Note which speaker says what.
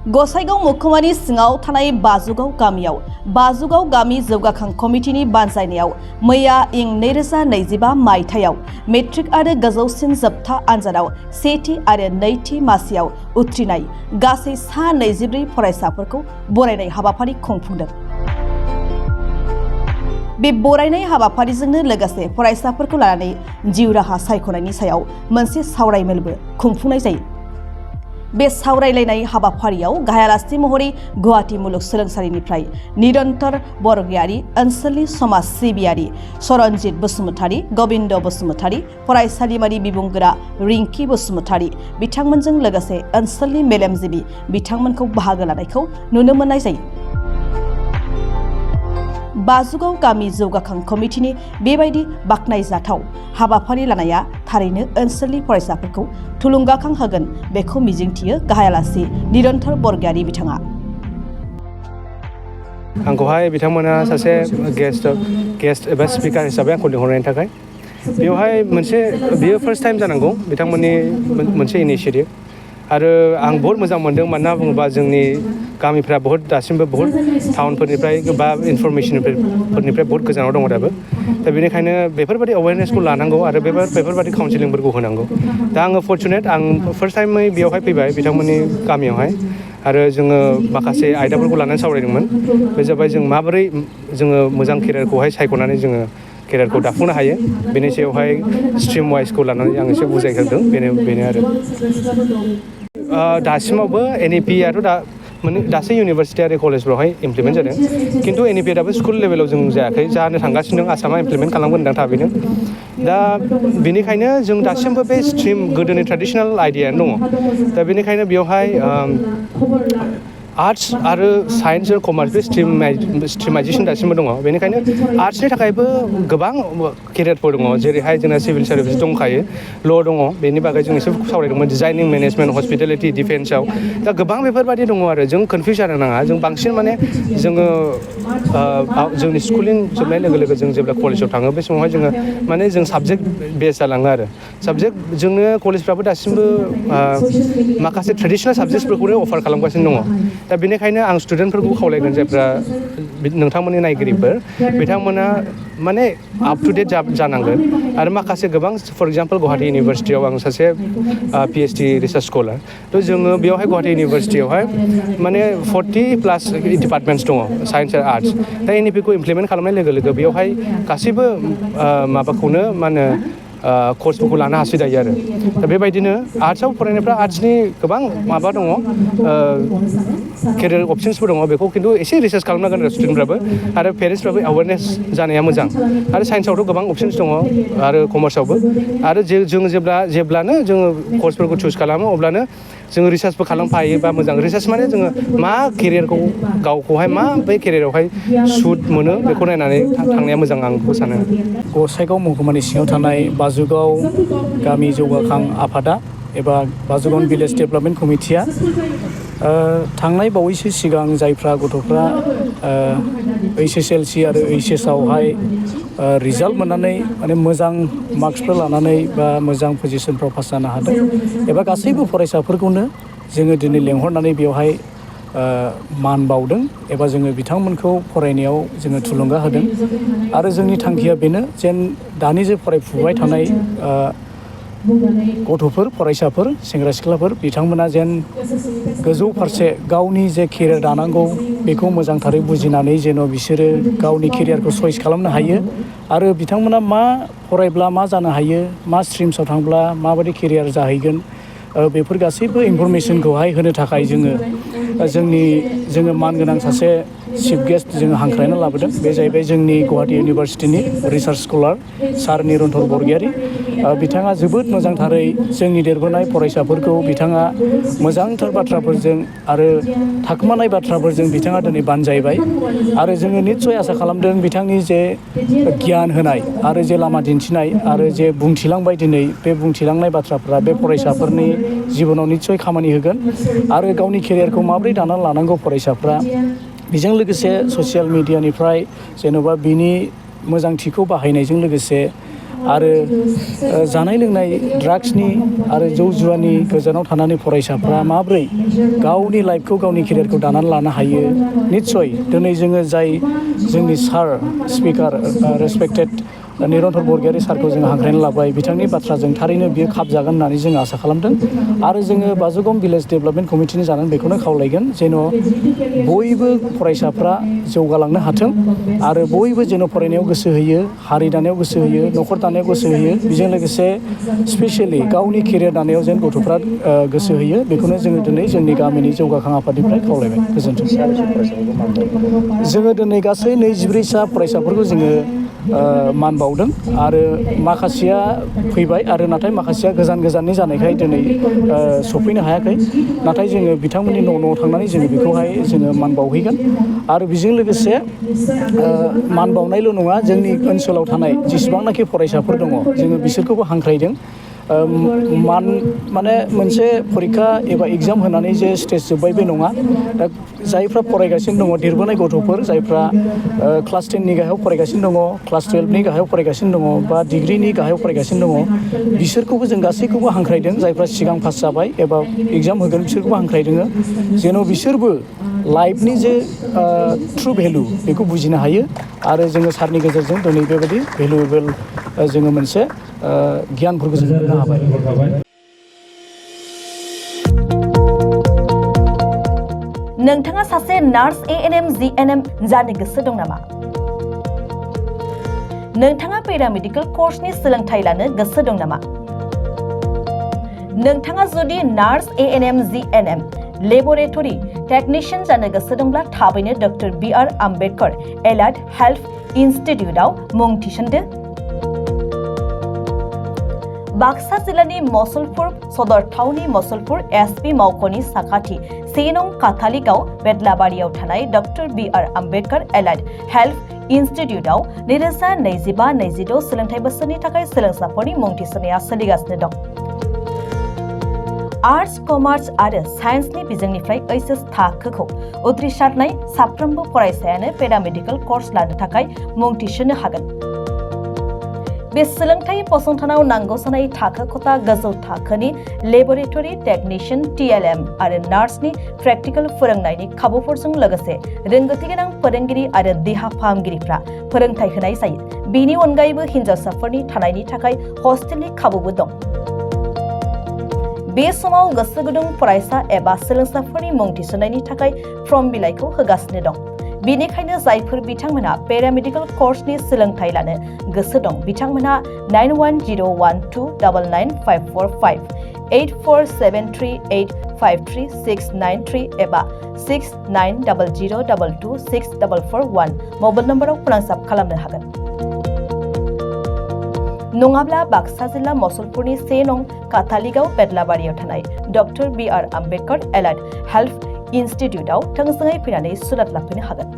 Speaker 1: गसाइगाव महकुमानि सिङाव थानाय बाजुगाव गामियाव बाजुगाव गामि जौगाखां कमिटिनि बानजायनायाव मैया इं 2025 मायथाइयाव मेट्रिक आरो गोजौसिन जोबथा आनजादाव सेथि आरो नैथि मासियाव उथ्रिनाय गासै सा 24 फरायसाफोरखौ बरायनाय हाबाफारि खुंफुंदों। बे बरायनाय हाबाफारिजोंनो लोगोसे फरायसाफोरखौ लानानै जिउ राहा सायख'नायनि सायाव मोनसे सावरायमेलबो खुंफुंनाय जायो। बे सावरायलायनाय हाबाफारियाव गाहायालासि महरै गुवाहाटी मुलुगसोलोंसालिनिफ्राय निरन्तर बरगयारी, ओनसोलनि समाज सिबियारि सरनजित बसुमतारी, गोविंद बसुमतारी, फरायसालिमानि बिबुंगोरा रिंकी बसुमतारी बिथांमोनजों लोगोसे ओनसोलनि मेलेमजिबि बिथांमोनखौ बाहागो लानायखौ नुनो मोननाय जायो। बाजुगाव गामि जौगाखां कमिटिनि बेबायदि बाख्नायजाथाव हाबाफारि लानाया थारैनो ओनसोलनि फरायसाफोरखौ थुलुंगाखां होगोन बेखौ मिजिंथियो गाहायालासि निरन्तर बरगयारी बिथाङा।
Speaker 2: आंखौहाय बिथांमोना सासे गेस्ट एबा स्पिकार हिसाबै आंखौ लिंहरनायनि थाखाय बेवहाय बियो फार्स्ट टाइम जानांगौ बिथांमोननि मोनसे इनिशिएटिभ आरो आं बहुत मोजां मोनदों मानोना बुङोबा जोंनि गामिफ्रा दासिमबो बहुत टाउनफोरनिफ्राय बा इनफरमेशनफोरनिफ्राय बहुत गोजानाव दङ दाबो। दा बेनिखायनो बेफोरबायदि एवेयारनेसखौ लानांगौ आरो बेफोरबायदि काउन्सिलिंफोरखौ होनांगौ। दा आङो फर्चुनेट आं फार्स्ट टाइमै बेयावहाय फैबाय बिथांमोननि गामियावहाय आरो जोङो माखासे आयदाफोरखौ लानानै सावरायदोंमोन। बे जाबाय जों माबोरै जोङो मोजां केरियारखौहाय सायख'नानै जोङो केरियारखौ दाफुंनो हायो बेनि सायावहाय स्ट्रिम वाइसखौ लानानै आं एसे बुजायग्रोदों बेनो आरो दासिमावबो NEP आथ' दासो इउनिभारसिटि आरो कलेजफ्रावहाय इमप्लिमेन्ट जादों खिन्थु NEP दाबो स्कुल लेभेलाव जों जायाखै जानो थांगासिनो दं। आसामा इमप्लिमेन्ट खालामगोन होनदों थाबैनो। दा बेनिखायनो जों दासिमबो बे स्ट्रिम गोदोनि ट्रेडिसनेल आइडियानो दङ। दा बेनिखायनो बेवहाय आर्ट्स आरो साइन्स आरो कमार्स बे स्ट्रिमाइजेसन दासिमबो दङ। बेनिखायनो आर्ट्सनि थाखायबो गोबां केरियारफोर दङ जेरैहाय जोंना सिभिल सार्भिस दंखायो, ल' दङ। बेनि बागै जों एसे सावरायदोंमोन डिजाइनिं, मेनेजमेन्ट, हस्पिटेलिटि, डिफेन्सआव दा गोबां बेफोरबायदि दङ आरो जों कनफिउस जानो नाङा। जों बांसिन माने जोङो जोंनि स्कुलिं जोबनाय लोगो लोगो जों जेब्ला कलेजाव थाङो बे समावहाय जोङो माने जों साबजेक्ट बेस जालाङो आरो जोंनो कलेजफ्राबो दासिमबो माखासे ट्रेडिसनेल साबजेक्टसफोरखौनो अफार खालामगासिनो दङ। दा बेनिखायनो आं स्टुडेन्टफोरखौ खावलायगोन जायफ्रा नोंथांमोननि नायगिरिफोर बिथांमोना माने आप टु डेट जानांगोन आरो माखासे गोबां फर एग्जाम्पल गुवाहाटी इउनिभारसिटियाव आं सासे PhD रिसार्च स्कलार थ' जोङो बेवहाय गुवाहाटी इउनिभारसिटियावहाय माने 40+ डिपार्टमेन्टस दङ साइन्स आरो आर्ट्स। दा NEP खौ इमप्लिमेन्ट खालामनाय लोगो लोगो बेवहाय गासैबो माबाखौनो मा होनो कर्सफोरखौ लानो हासै दायो आरो दा बेबायदिनो आर्ट्सआव फरायनायफ्रा आर्ट्सनि गोबां माबा दङ केरियार अपसन्सफोर दङ बेखौ खिन्थु एसे रिसार्च खालामनांगोन आरो स्टुडेन्टफ्राबो आरो पेरेन्टसफ्राबो एवेयारनेस जानाया मोजां। आरो साइन्सआवथ' गोबां अपसन्स दङ आरो कमार्सआवबो आरो जों जेब्लानो जोङो कर्सफोरखौ चुज खालामो अब्लानो जोङो रिसार्चबो खालामफायोबा मोजां। रिसार्च माने जोङो मा केरियारखौ गावखौहाय मा बै केरियारावहाय सुट मोनो बेखौ नायनानै थांनाया मोजां आं बेखौ सानो।
Speaker 3: गसाइगाव महकुमानि सिङाव थानाय बाजुगाव गामि जौगाखां आफादा एबा बाजुगाव भिलेज डेभेलपमेन्ट कमिटिया थांनाय बावैसो सिगां जायफ्रा गथ'फ्रा HSLC आरो HS आवहाय रिजाल्ट मोननानै माने मोजां मार्क्सफोर लानानै बा मोजां पजिसनफ्राव पास जानो हादों एबा गासैबो फरायसाफोरखौनो जोङो दिनै लेंहरनानै बेवहाय मान बावदों एबा जोङो बिथांमोनखौ फरायनायाव जोङो थुलुंगा होदों। आरो जोंनि थांखिया बेनो जेन दानि जे फरायफुबाय थानाय गथ'फोर, फरायसाफोर, सेंग्रा सिख्लाफोर बिथांमोना जेन गोजौ फारसे गावनि जे केरियार दानांगौ बेखौ मोजांथारै बुजिनानै जेन' बिसोरो गावनि केरियारखौ चइस खालामनो हायो आरो बिथांमोना मा फरायब्ला मा जानो हायो, मा स्ट्रिम्सआव थांब्ला माबायदि केरियार जाहैगोन बेफोर गासैबो इनफरमेसनखौहाय होनो थाखाय जोङो मानगोनां सासे चिफ गेस्ट जोङो हांख्रायना लाबोदों। बे जाहैबाय जोंनि गुवाहाटी इउनिभारसिटिनि रिसार्च स्कलार सार निरन्तर बरगयारी। बिथाङा जोबोद मोजांथारै जोंनि देरबोनाय फरायसाफोरखौ बिथाङा मोजांथार बाथ्राफोरजों आरो थाखोमानाय बाथ्राफोरजों बिथाङा दिनै बानजायबाय आरो जोङो निस्सय आसा खालामदों बिथांनि जे गियान होनाय आरो जे लामा दिन्थिनाय आरो जे बुंथिलांबाय दिनै बे बुंथिलांनाय बाथ्राफ्रा बे फरायसाफोरनि जिबनाव निस्सय खामानि होगोन आरो गावनि केरियारखौ माबोरै दानानै लानांगौ फरायसाफ्रा बेजों लोगोसे ससियेल मिडियानिफ्राय जेन'बा बिनि मोजांथिखौ बाहायनायजों लोगोसे आरो जानाय लोंनाय ड्राग्सनि आरो जौ जुवानि गोजानाव थानानै फरायसाफ्रा माब्रै गावनि लाइफखौ गावनि केरियारखौ दानानै लानो हायो निस्सय दिनै जोङो जाय जोंनि सार स्पिकार रेसपेक्टेड निरन्तर बरगयारी सारखौ जोङो हांख्रायनानै लाबाय बिथांनि बाथ्राजों थारैनो बियो खाबजागोन होननानै जोङो आसा खालामदों आरो जोङो बाजुगाव भिलेज डेभेलपमेन्ट कमिटिनि जानानै बेखौनो खावलायगोन जेन' बयबो फरायसाफ्रा जौगालांनो हाथों आरो बयबो जेन' फरायनायाव गोसो होयो हारि दानायाव गोसो होयो न'खर दानायाव गोसो होयो बेजों लोगोसे स्पेसियेलि गावनि केरियार दानायाव जेन गथ'फ्रा गोसो होयो बेखौनो जोङो दिनै जोंनि गामिनि जौगाखां आफादनिफ्राय खावलायबाय गोजोन्थों जोङो दिनै गासै 24सा फरायसाफोरखौ जोङो मान बावदों आरो माखासेया फैबाय आरो नाथाय माखासेया गोजान गोजाननि जानायखाय दिनै सफैनो हायाखै नाथाय जोङो बिथांमोननि न' थांनानै जोङो बेखौहाय जोङो मान बावहैगोन आरो बेजों लोगोसे मान बावनायल' नङा जोंनि ओनसोलाव थानाय जेसेबांनाखि फरायसाफोर दङ जोङो बिसोरखौबो हांख्रायदों माने मोनसे फरिखा एबा एग्जाम होनानै जे स्टेज जोब्बाय बे नङा दा जायफ्रा फरायगासिनो दङ देरबोनाय गथ'फोर जायफ्रा क्लास 10नि गाहायाव फरायगासिनो दङ क्लास 12नि गाहायाव फरायगासिनो दङ बा डिग्रिनि गाहायाव फरायगासिनो दङ बिसोरखौबो जों गासैखौबो हांख्रायदों जायफ्रा सिगां पास जाबाय एबा एग्जाम होगोन बिसोरखौबो हांख्रायदों जेन' बिसोरबो लाइफनि जे ट्रु भेलु बेखौ बुजिनो हायो आरो जोङो सारनि गेजेरजों दिनै बेबायदि भेलुएबोल जोङो मोनसे गियानफोरखौ जों मोननो हाबाय
Speaker 1: नोंथाङा सासे नार्स ANM GNM जानो गोसो दं नामा नोंथाङा पेरामेडिकेल कर्सनि सोलोंथाइ लानो गोसो दं नामा नोंथाङा जुदि nurse ANM GNM laboratory technician जानो गोसो दंब्ला थाबैनो doctor BR Ambedkar allied health इन्स्टिट्यूटआव मुं थिसनदो बाक्सा जिल्लानि मसलपुर सदर थावनि मसलपुर SP मावख'नि साखाथि 1 नं काथालिगाव बेदलाबारियाव थानाय doctor BR Ambedkar allied health इन्स्टिट्यूटआव 2025-26 सोलोंथाइ बोसोरनि थाखाय सोलोंसाफोरनि मुं थिसननाया सोलिगासिनो दं आर्ट्स कमार्स आरो साइन्सनि बिजोंनिफ्राय HS थाखोखौ उथ्रिसारनाय साफ्रोमबो फरायसायानो पेरामेडिकेल कर्स लानो थाखाय मुं थिसननो हागोन बे सोलोंथाइ फसंथानाव नांगौ जानाय थाखो खथा गोजौ थाखोनि लेबरेटरि टेक्निशियान TLM आरो नार्सनि प्रेक्टिकेल फोरोंनायनि खाबुफोरजों लोगोसे रोंगौथि गोनां फोरोंगिरि आरो देहा फाहामगिरिफ्रा फोरोंथाइ होनाय जायो बेनि अनगायैबो हिन्जावसाफोरनि थानायनि थाखाय हस्टेलनि खाबुबो दं बे समाव गोसो गुदुं फरायसा एबा सोलोंसाफोरनि मुं थिसननायनि थाखाय फर्म बिलाइखौ होगासिनो दं बेनिखायनो जायफोर बिथांमोनहा पेरामेडिकेल कर्सनि सोलोंथाइ लानो गोसो दं बिथांमोनहा 9101299545 8473853693 एबा 6900226441 मबाइल नम्बराव फोनांजाब खालामनो हागोन नङाब्ला बाक्सा जिल्ला मसलपुरनि 1 नं काथालिगाव बेदलाबारियाव थानाय doctor BR Ambedkar allied health इन्स्टिट्यूटआव थोंजोङै फैनानै सुलाद लाफैनो हागोन